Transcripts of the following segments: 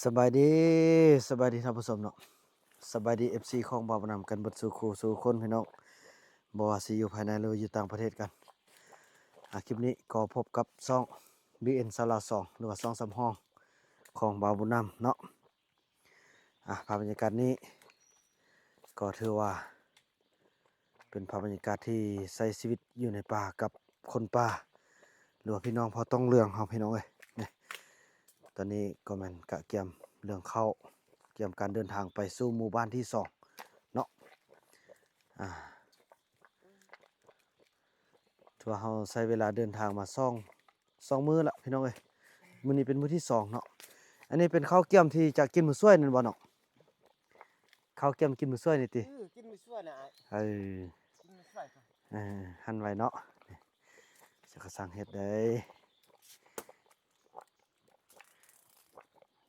ສະບາຍດີ ສະບາຍດີທ່ານຜູ້ຊົມເນາະ ສະບາຍດີ ເອັຟຊີ ຂອງບ່າວບຸນນຳກັນເບິດສູ່ຄູ່ສູ່ຄົນພີ່ນ້ອງ ບໍ່ວ່າຊິຢູ່ພາຍໃນ ຫຼື ຢູ່ຕ່າງປະເທດກັນ. ອາ ຄລິບນີ້ກໍພົບກັບຊ່ອງ ບີເອັນ ຊາວລາວສອງ ຫຼືວ່າຊ່ອງສຳຮອງຂອງບ່າວບຸນນຳເນາະ. ອາ ພາບບັນຍາກາດນີ້ກໍຖືວ່າ ເປັນພາບບັນຍາກາດທີ່ໃຊ້ຊີວິດຢູ່ໃນປ່າກັບຄົນປ່າ ຫຼືວ່າພີ່ນ້ອງເຜົ່າຕ້ອງເຫຼືອງເຮົາພີ່ນ້ອງເອີຍ. ນີ້ ຕອນນີ້ກໍແມ່ນກະກຽມເລື່ອງເຂົ້າ ກຽມການເດີນທາງໄປສູ່ໝູ່ບ້ານທີສອງເນາະ. ອາ ຖືວ່າເຮົາໃຊ້ເວລາເດີນທາງມາສອງ ສອງມື້ລະພີ່ນ້ອງເອີຍ. ມື້ນີ້ເປັນມື້ທີສອງເນາະ. ອັນນີ້ເປັນເຂົ້າກຽມທີ່ຈະກິນມື້ຊ່ວຍນັ້ນບໍ່ນ້ອງ? ເຂົ້າກຽມກິນມື້ຊ່ວຍນີ້ຕິ? ເອີ ກິນມື້ຊ່ວຍນະອ້າຍ. ເອີ ກິນມື້ຊ່ວຍກ່ອນ. ເອີ ຫັນໄວ້ເນາະ. ນີ້ ຈະກະສັ່ງເຮັດເດ້.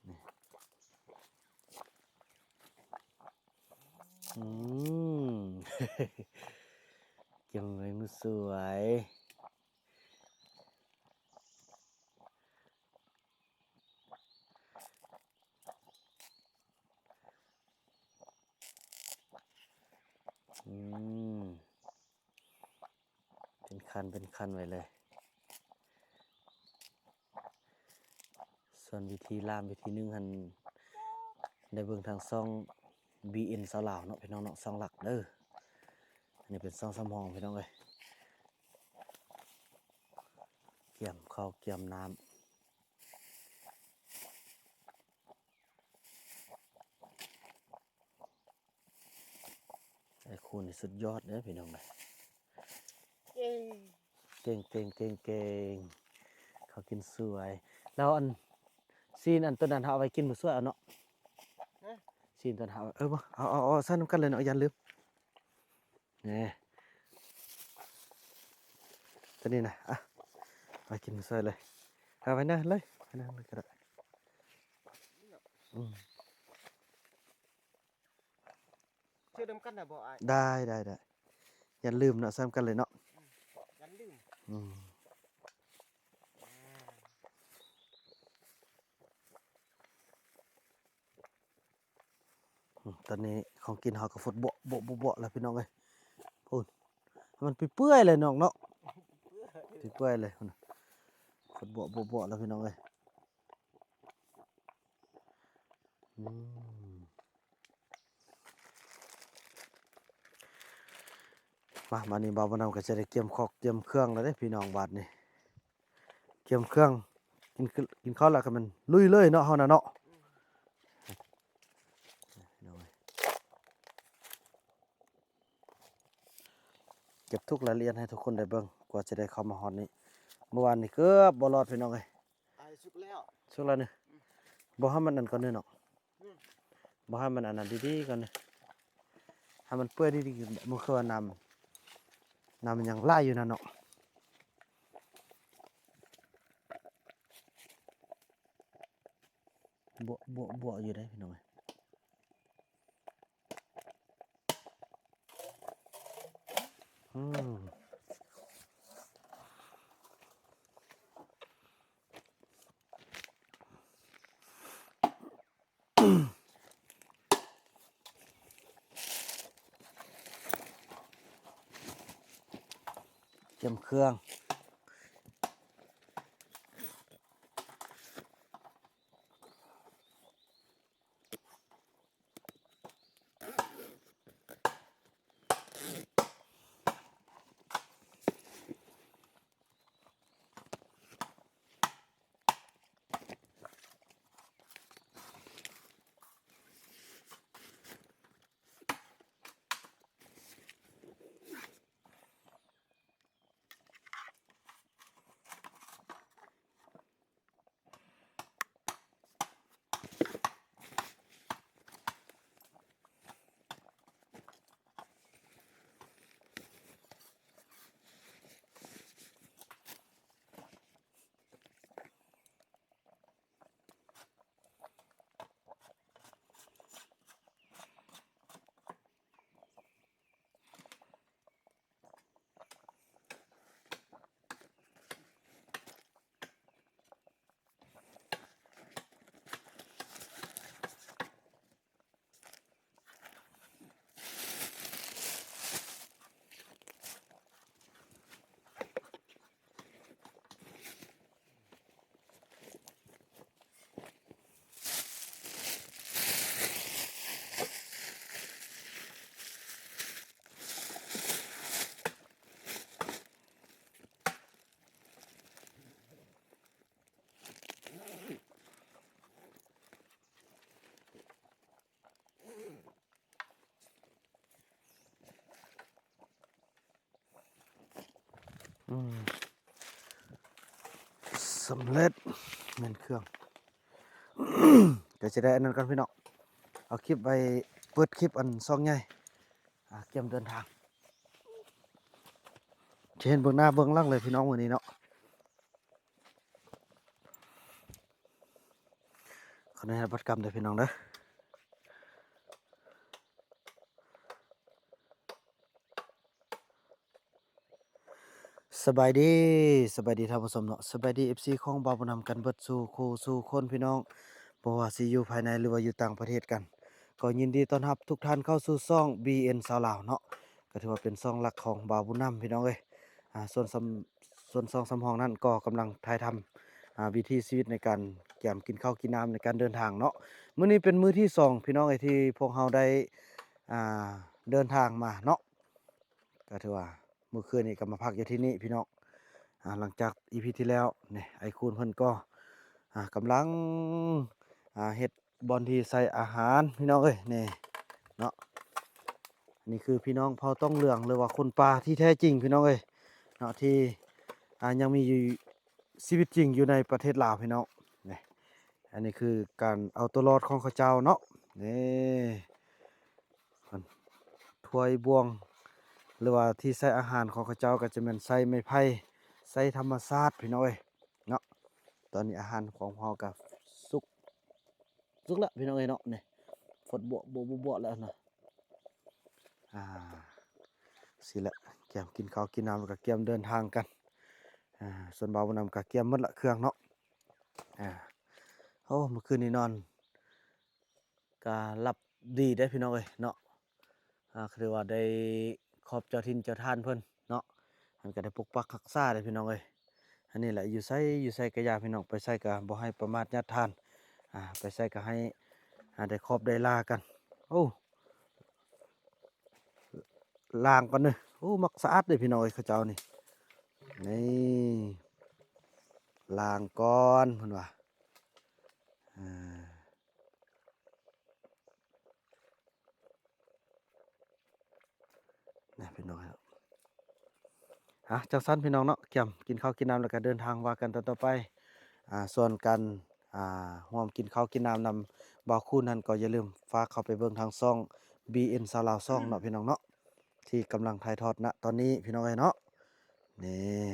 ນີ້ ອືມ ກຽມມື້ຊ່ວຍ. ອືມ ເປັນຂັ້ນເປັນຂັ້ນໄວ້ເລີຍ. ສ່ວນວິທີລາມວິທີໜຶ່ງຫັ້ນ ໄດ້ເບິ່ງທາງຊ່ອງ ບີເອັນ ຊາວລາວເນາະ ພີ່ນ້ອງເນາະ ຊ່ອງຫຼັກເດີ. ອັນນີ້ເປັນຊ່ອງສຳຮອງພີ່ນ້ອງເອີຍ. ກຽມເຂົ້າກຽມນ້ຳ. ໄອ້ຄູນນີ້ສຸດຍອດເດີພີ່ນ້ອງເອີຍ. ເກັ່ງ ເກັ່ງໆໆໆ ເຂົາກິນສວຍ. ແລ້ວອັນ ຊີ້ນອັນໂຕນັ້ນເຮົາເອົາໄວ້ກິນມື້ຊ່ວຍເອົາເນາະ. ຊີ້ນໂຕນັ້ນເຮົາ ເອີ ບໍ່ ເອົາ ເອົາ ເອົາໃສ່ນຳກັນເລີຍເນາະ ຢ້ານລືມ. ນີ້ ໂຕນີ້ນະ ອະ ໄປກິນໃສ່ເລີຍ. ເອົາໄວ້ນະເລີຍ ໄວ້ນະເລີຍກໍໄດ້. ອືມ ເຊື່ອນຳກັນນະບໍ່ອ້າຍ? ໄດ້ ໄດ້ ໄດ້. ຢ່າລືມເນາະ ໃສ່ນຳກັນເລີຍເນາະ. ອືມ ຢ່າລືມ. ອືມ ອາ. ອືມ ຕອນນີ້ຂອງກິນເຮົາກໍຟົດເບາະໆໆແລ້ວພີ່ນ້ອງເອີຍ. ພຸ້ນ ມັນເປື່ອຍໆແລ້ວນ້ອງເນາະ ເປື່ອຍໆແລ້ວພຸ້ນນະ ຟົດເບາະໆແລ້ວພີ່ນ້ອງເອີຍ. ອືມ ມາ ບາດນີ້ບ່າວບຸນນຳກໍຈະໄດ້ກຽມຄອກກຽມເຄື່ອງແລ້ວເດ້ພີ່ນ້ອງ ບາດນີ້. ກຽມເຄື່ອງ ກິນ ກິນເຂົ້າແລ້ວກໍແມ່ນລຸຍເລີຍເນາະ ເຮົານະເນາະ. ເກັບທຸກລາຍລະອຽດໃຫ້ທຸກຄົນໄດ້ເບິ່ງ ກວ່າຈະໄດ້ເຂົ້າມາຮອດນີ້. ເມື່ອວານນີ້ເກືອບບໍ່ລອດພີ່ນ້ອງເອີຍ. ອາຍ ສຸກແລ້ວ ສຸກແລ້ວນີ້. ອືມ ບໍ່ໃຫ້ມັນອັນກ່ອນເດີເນາະ. ອືມ ບໍ່ໃຫ້ມັນອັນນັ້ນດີໆກ່ອນເດີ ໃຫ້ມັນເປື່ອຍດີໆ. ມັນຄືວ່ານ້ຳ ນ້ຳມັນຍັງຫຼາຍຢູ່ນະເນາະ. ບົວໆໆຢູ່ເດ້ພີ່ນ້ອງເອີຍ. ອືມ ກຽມເຄື່ອງ. ອ ສຳເລັດ ແມ່ນເຄື່ອງ ກໍຈະໄດ້ອັນນັ້ນກ່ອນພີ່ນ້ອງ ເອົາຄລິບໄວ້ ເປີດຄລິບອັນຊ່ອງໃຫຍ່ ອາ ກຽມເດີນທາງ ຈະເຫັນເບື້ອງໜ້າເບື້ອງຫຼັງເລີຍພີ່ນ້ອງມື້ນີ້ເນາະ. ຂໍອະນຸຍາດບັດກຳເດີພີ່ນ້ອງເດີ. ສະບາຍດີ ສະບາຍດີທ່ານຜູ້ຊົມເນາະ ສະບາຍດີ ເອັຟຊີ ຂອງບ່າວບຸນນຳກັນເບິດສູ່ຄູ່ສູ່ຄົນພີ່ນ້ອງ ບໍ່ວ່າຊິຢູ່ພາຍໃນ ຫຼືວ່າຢູ່ຕ່າງປະເທດກັນ ກໍຍິນດີຕ້ອນຮັບທຸກທ່ານເຂົ້າສູ່ຊ່ອງ ບີເອັນ ຊາວລາວເນາະ ກໍຖືວ່າເປັນຊ່ອງຫຼັກຂອງບ່າວບຸນນຳພີ່ນ້ອງເອີຍ. ອາ ສ່ວນສຳ ສ່ວນຊ່ອງສຳຮອງນັ້ນກໍກຳລັງຖ່າຍທຳ ອາ ວິຖີຊີວິດໃນການກຽມກິນເຂົ້າກິນນ້ຳໃນການເດີນທາງເນາະ. ມື້ນີ້ເປັນມື້ທີສອງພີ່ນ້ອງເອີຍ ທີ່ພວກເຮົາໄດ້ ອາ ເດີນທາງມາເນາະ ກໍຖືວ່າມື້ຄືນນີ້ກໍມາພັກຢູ່ທີ່ນີ້ພີ່ນ້ອງ. ອາ ຫຼັງຈາກອີພີທີ່ແລ້ວນີ້ ອ້າຍຄູນເພິ່ນກໍ ອາ ກຳລັງ ອາ ເຮັດບ່ອນທີ່ໃສ່ອາຫານພີ່ນ້ອງເອີຍ ນີ້ເນາະ. ນີ້ຄືພີ່ນ້ອງເຜົ່າຕ້ອງເຫຼືອງ ຫຼືວ່າຄົນປ່າທີ່ແທ້ຈິງພີ່ນ້ອງເອີຍເນາະ ທີ່ ອາ ຍັງມີຢູ່ ຊີວິດຈິງຢູ່ໃນປະເທດລາວພີ່ນ້ອງ. ນີ້ ອັນນີ້ຄືການເອົາຕົວລອດຂອງເຂົາເຈົ້າເນາະ. ນີ້ ຖ້ວຍບ່ວງ ຫຼືວ່າທີ່ໃສ່ອາຫານຂອງເຂົາເຈົ້າ ກໍຈະແມ່ນໃຊ້ໄມ້ໄຜ່ ໃຊ້ທຳມະຊາດພີ່ນ້ອງເອີຍເນາະ. ຕອນນີ້ອາຫານຂອງເຮົາກໍສຸກ ສຸກແລ້ວພີ່ນ້ອງເອີຍເນາະ. ນີ້ ຟົດບົວໆໆແລ້ວນະ. ອາ ຊີ້ແຫຼະ ກຽມກິນເຂົ້າກິນນ້ຳ ແລ້ວກໍກຽມເດີນທາງກັນ. ອາ ສ່ວນບ່າວບຸນນຳກໍກຽມໝົດລະເຄື່ອງເນາະ. ອາ ໂອ້ ມື້ຄືນນີ້ນອນກໍຫຼັບດີເດ້ພີ່ນ້ອງເອີຍເນາະ. ອາ ຄືວ່າໄດ້ຂອບເຈົ້າຖິ່ນເຈົ້າຖານເພິ່ນເນາະ ເພິ່ນກໍໄດ້ປົກປັກຮັກສາເດ້ພີ່ນ້ອງເອີຍ. ອັນນີ້ແຫຼະ ຢູ່ໃສ ຢູ່ໃສກໍຢ່າພີ່ນ້ອງ ໄປໃສກໍບໍ່ໃຫ້ປະໝາດຍາດທ່ານ ອາ ໄປໃສກໍໃຫ້ ອາ ໄດ້ຂອບໄດ້ລາກັນ. ໂອ້ ລ້າງກ່ອນເດີ. ໂອ້ ມັກສະອາດເດ້ພີ່ນ້ອງເອີຍ ເຂົາເຈົ້ານີ້ ນີ້ ລ້າງກ່ອນເພິ່ນວ່າ. ອາ ນະພີ່ນ້ອງເນາະ. ອາ ຈັ່ງຊັ້ນພີ່ນ້ອງເນາະ ກຽມກິນເຂົ້າກິນນ້ຳ ແລ້ວກໍເດີນທາງວ່າກັນຕໍ່ໆໄປ. ອາ ສ່ວນການ ອາ ຮ່ວມກິນເຂົ້າກິນນ້ຳນຳບ່າວຄູນນັ້ນ ກໍຢ່າລືມຝາກເຂົ້າໄປເບິ່ງທາງຊ່ອງ ບີເອັນ ຊາວລາວສອງເນາະ ພີ່ນ້ອງເນາະ ທີ່ກຳລັງຖ່າຍທອດນະຕອນນີ້ພີ່ນ້ອງເອີຍເນາະ. ນີ້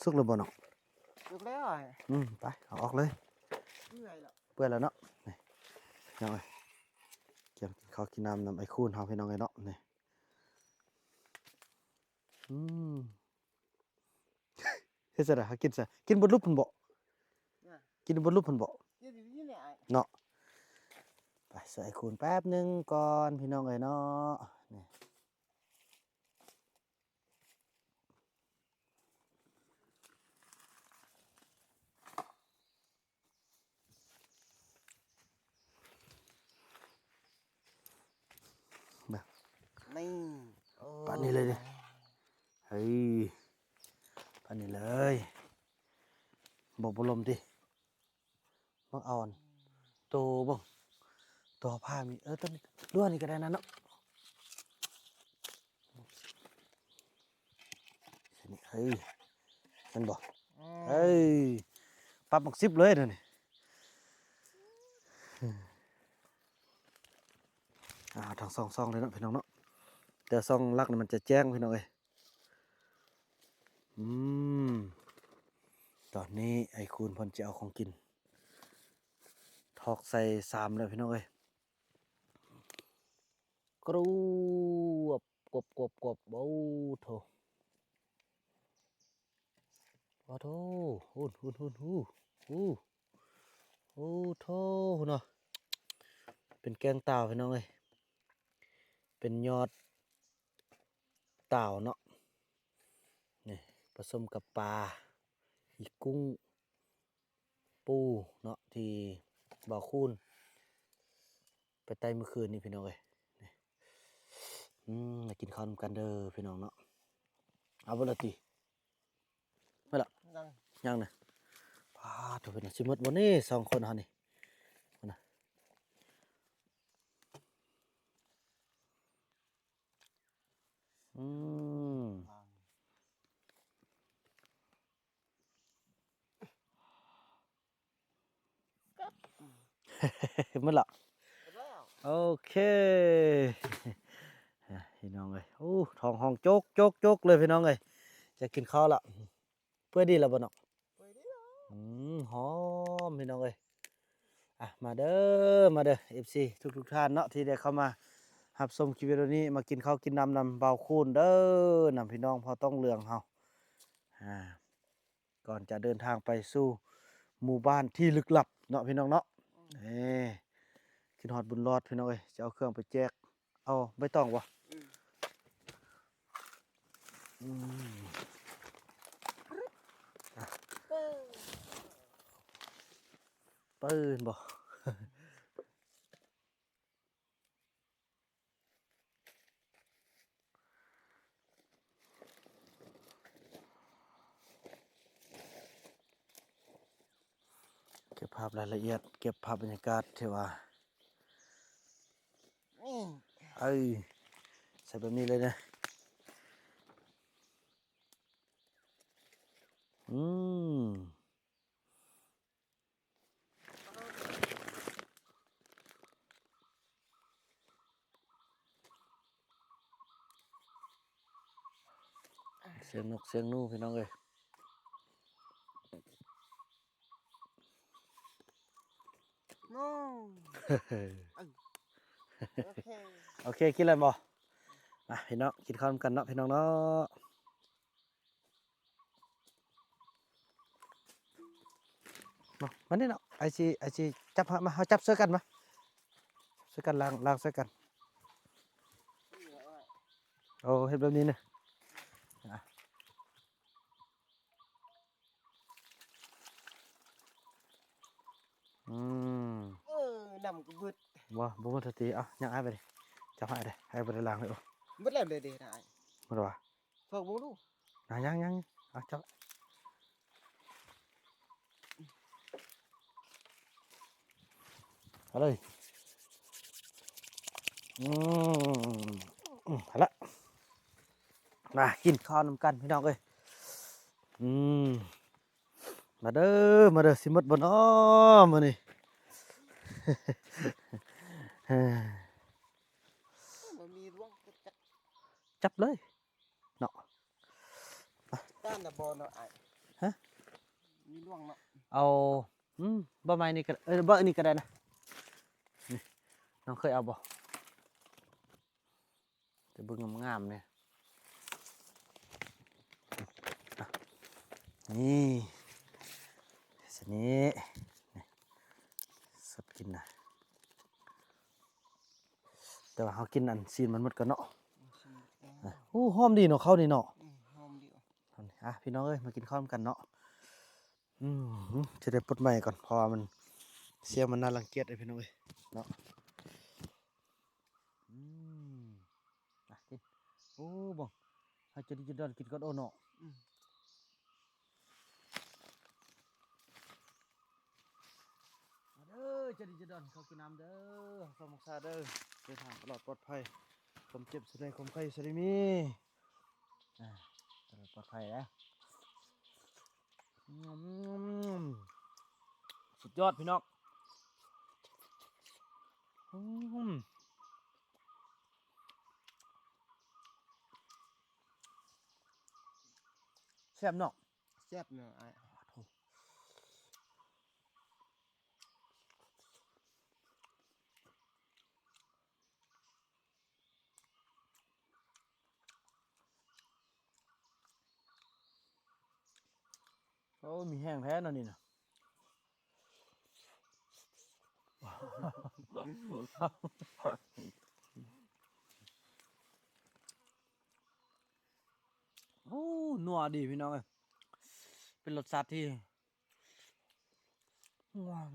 ສຸກແລ້ວບໍ່ນ້ອງ? ສຸກແລ້ວອ້າຍ. ອືມ ໄປ ເອົາອອກເລີຍ. ເປື່ອຍແລ້ວ ເປື່ອຍແລ້ວເນາະ. ນີ້ ພີ່ນ້ອງເອີຍ ກຽມກິນເຂົ້າກິນນ້ຳນຳອ້າຍຄູນເຮົາ ພີ່ນ້ອງເອີຍເນາະ. ນີ້ ອືມ ເຮັດຈັ່ງໃດ ຫາກິນຊະ ກິນເບິດລຸບພຸ້ນບໍ? ກິນເບິດລຸບພຸ້ນບໍ? ເນາະ. ໄປໃສ່ຄູນແປັບໜຶ່ງກ່ອນ ພີ່ນ້ອງເອີຍເນາະ. ນີ້ ນີ້ ໂອ້ ປານນີ້ເລີຍນີ້. ເຮີ້ຍ ປານນີ້ເລີຍ. ບໍ່ ບໍ່ລົມຕິ? ບັກອ່ອນ ໂຕເບິ່ງ ໂຕຜ່າມີ ເອີ ໂຕນີ້ ຫຼືວ່ານີ້ກໍໄດ້ນະເນາະ. ນີ້ ເຮີ້ຍ ເຫັນບໍ່? ອືມ ເຮີ້ຍ ປັບບັກສິບເລີຍດຽວນີ້. ອ່າ ທັງສອງຊ່ອງເລີຍເນາະ ພີ່ນ້ອງເນາະ ແຕ່ຊ່ອງຫຼັກນີ້ມັນຈະແຈ້ງ ພີ່ນ້ອງເອີຍ. ອືມ ຕອນນີ້ອ້າຍຄູນເພິ່ນຈະເອົາຂອງກິນ ຖອກໃສ່ຊາມແລ້ວ ພີ່ນ້ອງເອີຍ. ກຣວບ ກວບ ກວບ ກວບ ໂອ້ໂທ້ ໂອ້ໂທ້ ຫຸ້ນ ຫຸ້ນ ຫຸ້ນ ຫູ ຫູ ໂອ້ໂທ້ ຫຸ້ນເນາະ. ເປັນແກງຕ່າວ ພີ່ນ້ອງເອີຍ ເປັນຍອດ ຕ່າວເນາະ. ນີ້ ປະສົມກັບປາ ອີກຸ້ງ ປູເນາະ ທີ່ບ່າວຄູນໄປໄຕ່ມື້ຄືນນີ້ ພີ່ນ້ອງເອີຍ. ນີ້ ອືມ ມາກິນເຂົ້ານຳກັນເດີ ພີ່ນ້ອງເນາະ. ເອົາເບິດແລ້ວຕິ? ເບິດລະ? ຍັງ ຍັງນະ. ປາດໂທ້ ເພິ່ນຊິໝົດບໍ່ນີ້ ສອງຄົນເຮົານີ້ ພຸ້ນນະ. ອືມ ໝົດລະ ໂອເຄ ພີ່ນ້ອງເອີຍ. ໂອ້ ທ້ອງຮ້ອງໂຈກໆໆເລີຍ ພີ່ນ້ອງເອີຍ. ຈະກິນເຂົ້າລະ. ເປື່ອຍດີແລ້ວບໍ່ເນາະ? ເປື່ອຍດີແລ້ວ. ອືມ ຫອມ ພີ່ນ້ອງເອີຍ. ອ່ະ ມາເດີ ມາເດີ ເອັຟຊີ ທຸກໆທ່ານເນາະ ທີ່ໄດ້ເຂົ້າມາຮັບຊົມຄລິບວິດີໂອນີ້. ມາກິນເຂົ້າກິນນ້ຳນຳບ່າວຄູນເດີ ນຳພີ່ນ້ອງພໍ່ຕ້ອງເຫຼືອງເຮົາ ອ່າ ກ່ອນຈະເດີນທາງໄປສູ່ໝູ່ບ້ານທີ່ລຶກລັບເນາະ ພີ່ນ້ອງເນາະ. ເອີ ຄິດຮອດບຸນລອດ ພີ່ນ້ອງເອີຍ. ຈະເອົາເຄື່ອງໄປແຈກ ເອົາໃບຕອງບໍ່? ອືມ ອືມ ເປີ້ນບໍ່? ເກັບພາບລາຍລະອຽດ ເກັບພາບບັນຍາກາດ ຖືວ່າ ອືມ ເອີ ໃສ່ແບບນີ້ເລີຍນະ. ອືມ ສຽງນົກສຽງໜູ ພີ່ນ້ອງເອີຍ. ໂອ້ ໂອເຄ ໂອເຄ ກິນແລ້ວບໍ່? ມາ ພີ່ນ້ອງ ກິນເຂົ້ານຳກັນເນາະ ພີ່ນ້ອງເນາະ. ມາ ມານີ້ເນາະ ອ້າຍຊິ ອ້າຍຊິຈັບໃຫ້ ມາ ເຮົາຈັບຊ່ວຍກັນ ມາ ຊ່ວຍກັນລ້າງ ລ້າງຊ່ວຍກັນ. ໂອ້ ເຮັດແບບນີ້ນະ ອາ ອືມ ເອີ ນ້ຳກໍເບິດ ບໍ່ ບໍ່ໝົດສະຕິ. ເອົາ ຍັງອ້າຍໄປເດ ຈັບໃຫ້ເດ ອ້າຍບໍ່ໄດ້ລ້າງເລີຍ. ໂອ້ ເບິດແລ້ວເດ ເດ ອ້າຍ ໝົດແລ້ວຫວາ? ເບິ່ງດູ ນະ ຍັງ ຍັງ ເອົາ ຈັບ ເອົາເລີຍ. ອືມ ອືມ ເອົາລະ ມາກິນເຂົ້ານຳກັນ ພີ່ນ້ອງເອີຍ. ອືມ ມາເດີ ມາເດີ ຊິໝົດບໍ່ນໍມື້ນີ້? ບໍ່ມີລວງ ຈັບເລີຍເນາະ. ຕ້ານນະບໍ່ເນາະອ້າຍ? ຮະ? ມີລວງເນາະ. ເອົາ ອືມ ບໍ່ໄມ້ນີ້ກໍ ເອີ ບໍ່ ອັນນີ້ກໍໄດ້ນະ. ນີ້ ນ້ອງເຄີຍເອົາບໍ່? ແຕ່ເບິ່ງງາມໆນີ້ ນີ້ ຊະນີ້ ນີ້ ສັບກິນນະ. ແຕ່ວ່າເຮົາກິນອັນຊີ້ນມັນໝົດກ່ອນເນາະ. ໂອ້ ຫອມດີເນາະ ເຂົ້ານີ້ເນາະ. ອືມ ຫອມດີ. ອ່ະ ພີ່ນ້ອງເອີຍ ມາກິນເຂົ້ານຳກັນເນາະ. ອືມ ຊິໄດ້ປົດໄມ້ກ່ອນ ເພາະວ່າມັນ ສຽງມັນໜ້າລັງກຽດເດ້ ພີ່ນ້ອງເອີຍເນາະ. ອືມ ອ່ະ ກິນ. ໂອ້ ເບິ່ງ ໃຫ້ຈະດີຈະດອນກິນກ່ອນໂອເນາະ. ອືມ ມາເດີ ຈະດີຈະດອນ ເຂົ້າກິນນ້ຳເດີ. ຮັກສາເດີ ເດີນທາງຕະຫຼອດປອດໄພ ຄວາມເຈັບສະໄດ ຄວາມໄຂ້ສະໄດມີ ອ່າ ຕະຫຼອດປອດໄພເດີ. ອືມ ສຸດຍອດ ພີ່ນ້ອງ. ອືມ ແຊບເນາະ. ແຊບເນາະອ້າຍ. ໂອ້ໂຫ ໂອ້ ມີແຮງແທ້ເນາະນີ້ນະ. ໂອ້ ນົວດີພີ່ນ້ອງເອີຍ ເປັນລົດຊາດທີ່ ວ້າວ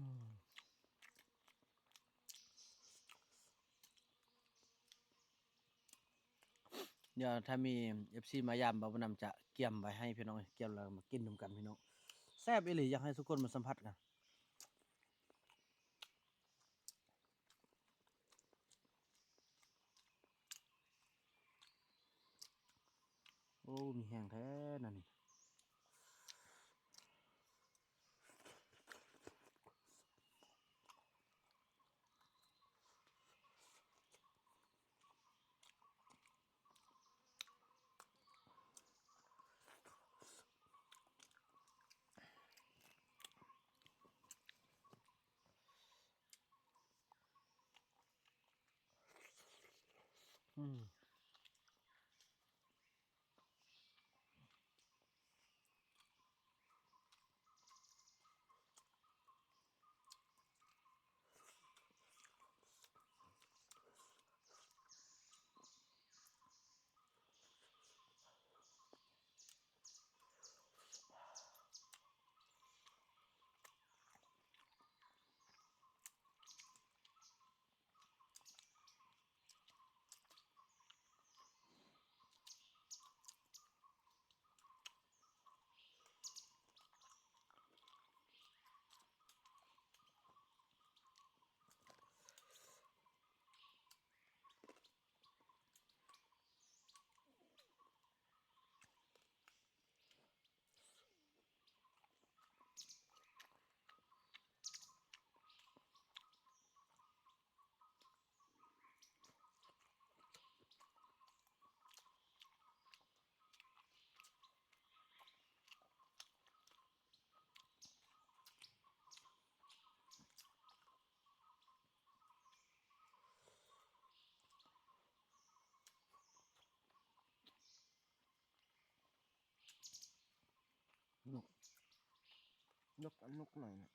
ດຽວຖ້າມີເອັຟຊີມາຢາມ ບ່າວບຸນນຳຈະກຽມໄວ້ໃຫ້ພີ່ນ້ອງເອີຍ ກຽມແລ້ວມາກິນນຳກັນພີ່ນ້ອງ. ແຊບອີ່ຫຼີ ຢາກໃຫ້ທຸກຄົນມາສຳຜັດກັນ. ໂອ້ ມີແຮງແທ້ນະນີ້. ອືມ. ນົກ ນົກ ນົກນ້ອຍນະ.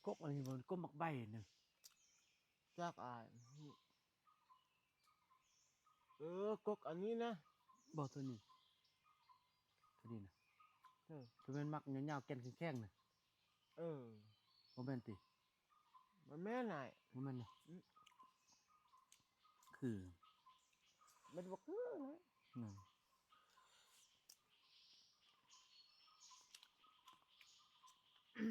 ກົກອັນນີ້ບໍ່ແມ່ນກົກໝາກໄບນະ ຈັກອ້າຍ. ເອີ ກົກອັນນີ້ນະ. ບໍ່ ໂຕນີ້ ໂຕນີ້ນະ. ເອີ ໂຕແມ່ນໝາກຍາວໆ ແກ່ນແຂງໆນະ. ເອີ ບໍ່ແມ່ນຕິ? ບໍ່ແມ່ນອ້າຍ. ບໍ່ແມ່ນນະ. ອື ຄື ມັນບໍ່ຄືນະ. ນັ້ນ. ອ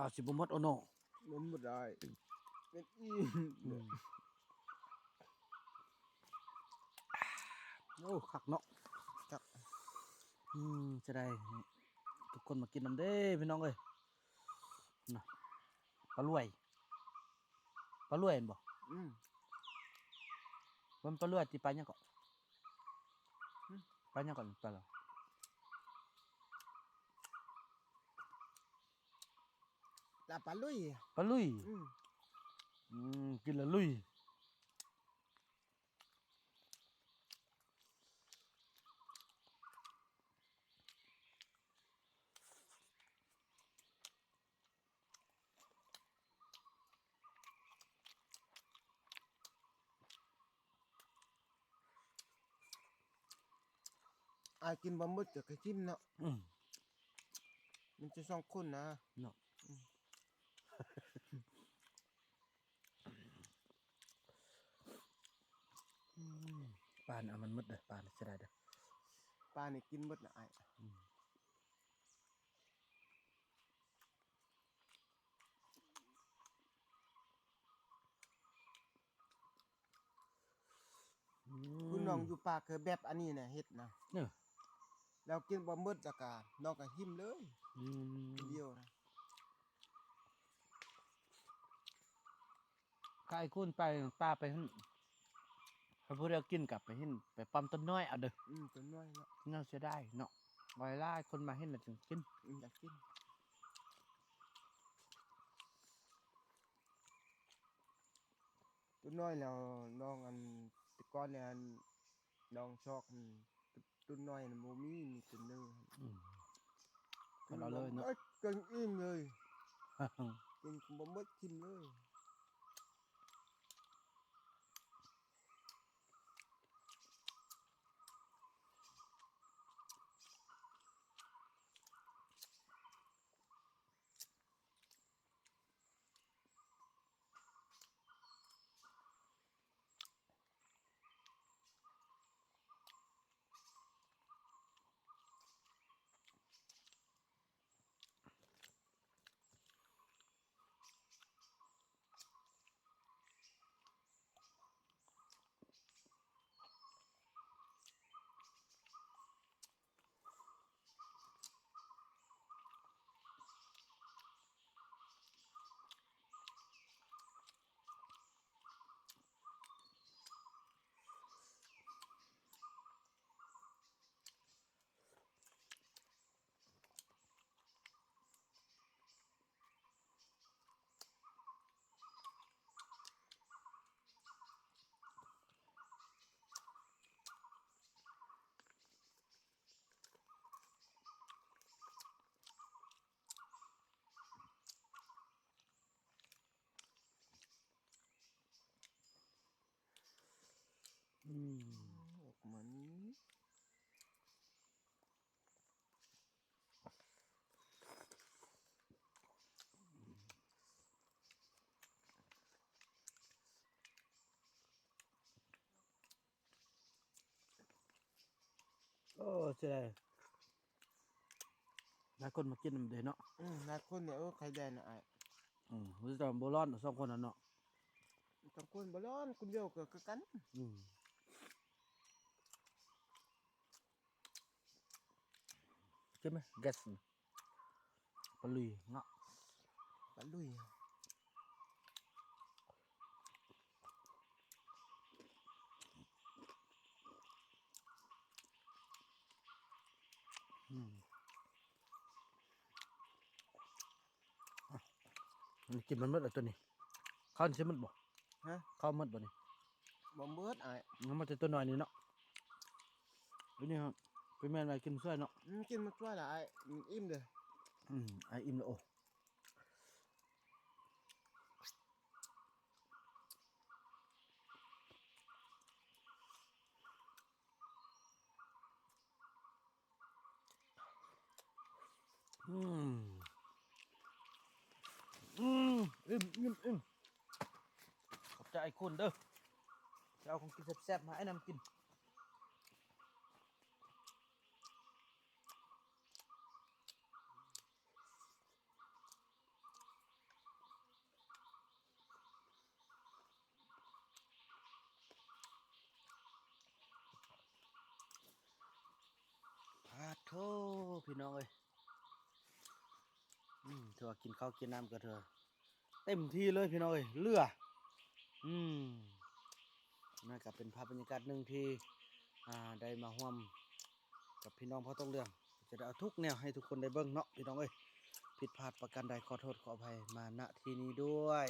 ເອົາຊິບໍ່ໝົດໂອໂນ ບໍ່ໝົດໄດ້ ເປັນອີ່ມ ອືມ ໂອ້ ຄັກເນາະ ຄັກ ອືມ ຈະໄດ້ທຸກຄົນມາກິນນຳເດ້ພີ່ນ້ອງເອີຍ ນະ ປາລວຍ ປາລວຍແມ່ນບໍ່? ອືມ ມັນປາລວຍຕິ ປາຫຍັງເກາະ? ຫຶ? ປາຫຍັງເກາະ? ປາລວຍ ລາບປາລຸຍ ປາລຸຍ ອືມ ອືມ ກິນລະລຸຍ. ອ້າຍກິນບໍ່ໝົດກໍກະຖິ້ມເນາະ ອືມ ມັນຈະສອງຄົນນະ ເນາະ ອືມ ອືມ ປານເອົາມັນໝົດເດີ້ ປານເສຍດາຍເດີ້ ປານີ້ກິນໝົດນະອ້າຍ ອືມ. ອືມ ຄືນ້ອງຢູ່ປ່າຄືແບບອັນນີ້ນະ ເຮັດນະ ເອີ ແລ້ວກິນບໍ່ໝົດ ແລ້ວກະນ້ອງກະຫິ້ມເລີຍ ອືມ ດຽວນະ ກະໄອ້ຄູນໄປປ່າໄປຫັ້ນ ຖ້າຜູ້ໃດກິນກະໄປຫັ້ນ ໄປປ້ອມຕົ້ນນ້ອຍເອົາເດີ້ ອືມ ຕົ້ນນ້ອຍເນາະ ແນວເສຍດາຍເນາະ ໄວ້ຫຼາຍຄົນມາເຫັນແລ້ວຈຶ່ງກິນ ອືມ ຢາກກິນ. ຕົວນ້ອຍແລ້ວນ້ອງອັນ ແຕ່ກ່ອນແລ້ວນ້ອງຊອກ ຕົວນ້ອຍນະບໍ່ມີ ມີແຕ່ເນີ ອືມ ເພິ່ນເອົາເລີຍເນາະ ເອີ ກິນອີ່ມເລີຍ ກິນບໍ່ໝົດຖິ້ມເລີຍ. ອືມ ອອກມານີ້ ໂອ້ ເສຍດາຍ ຫຼາຍຄົນມາກິນນຳເດ້ເນາະ ອືມ ຫຼາຍຄົນເດ້ ໂອ້ ໄຂ່ແດງນະອ້າຍ ອືມ ມີແຕ່ບໍ່ຮ້ອນ ສອງຄົນນັ້ນເນາະ ສອງຄົນບໍ່ຮ້ອນ ຄົນດຽວກໍຄືກັນ ອືມ. ກິນໄໝ? ແກັສ ປາລຸຍເນາະ ປາລຸຍ ອືມ. ອະ ມັນກິນມັນໝົດແລ້ວຕົວນີ້ ເຂົ້ານີ້ຊິໝົດບໍ່? ຮະ? ເຂົ້າໝົດບໍ່ນີ້? ບໍ່ໝົດອ້າຍ ມັນມາແຕ່ຕົວນ້ອຍນີ້ເນາະ ອັນນີ້ຮະ ເປັນແມ່ນໄວ້ກິນຊ່ວຍເນາະ ອືມ ກິນມາຊ່ວຍລະອ້າຍ ອືມ ອີ່ມເດີ້ ອືມ ອ້າຍອີ່ມແລ້ວ ໂອ້. ອືມ ອືມ ອີ່ມ ອີ່ມ ອີ່ມ ຂອບໃຈອ້າຍຄຸນເດີ້ ທີ່ເອົາຂອງກິນແຊບໆ ມາໃຫ້ອ້າຍນຳກິນ. ນ້ອງເອີຍ ອືມ ຖືວ່າກິນເຂົ້າກິນນ້ຳກໍຖືວ່າເຕັມທີ່ເລີຍພີ່ນ້ອງເອີຍ ເຫຼືອ ອືມ ນັ້ນກໍເປັນພາບບັນຍາກາດໜຶ່ງທີ່ ອ່າ ໄດ້ມາຮ່ວມກັບພີ່ນ້ອງເຜົ່າຕົງເຫຼືອງ ຈະໄດ້ເອົາທຸກແນວໃຫ້ທຸກຄົນໄດ້ເບິ່ງເນາະພີ່ນ້ອງເອີຍ ຜິດພາດປະການໃດຂໍໂທດຂໍອະໄພມາ ນະ ທີ່ນີ້ດ້ວຍ.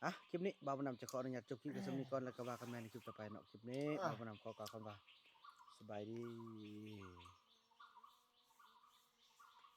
ອ່ະ ຄລິບນີ້ບ່າວບຸນນຳຈະຂໍອະນຸຍາດຈົບຄລິບໄວ້ສ່ຳນີ້ກ່ອນ ແລ້ວກໍວ່າກັນໃໝ່ໃນຄລິບຕໍ່ໄປເນາະ. ຄລິບນີ້ ອ່ະ ບ່າວບຸນນຳຂໍກ່າວຄຳວ່າ ສະບາຍດີ.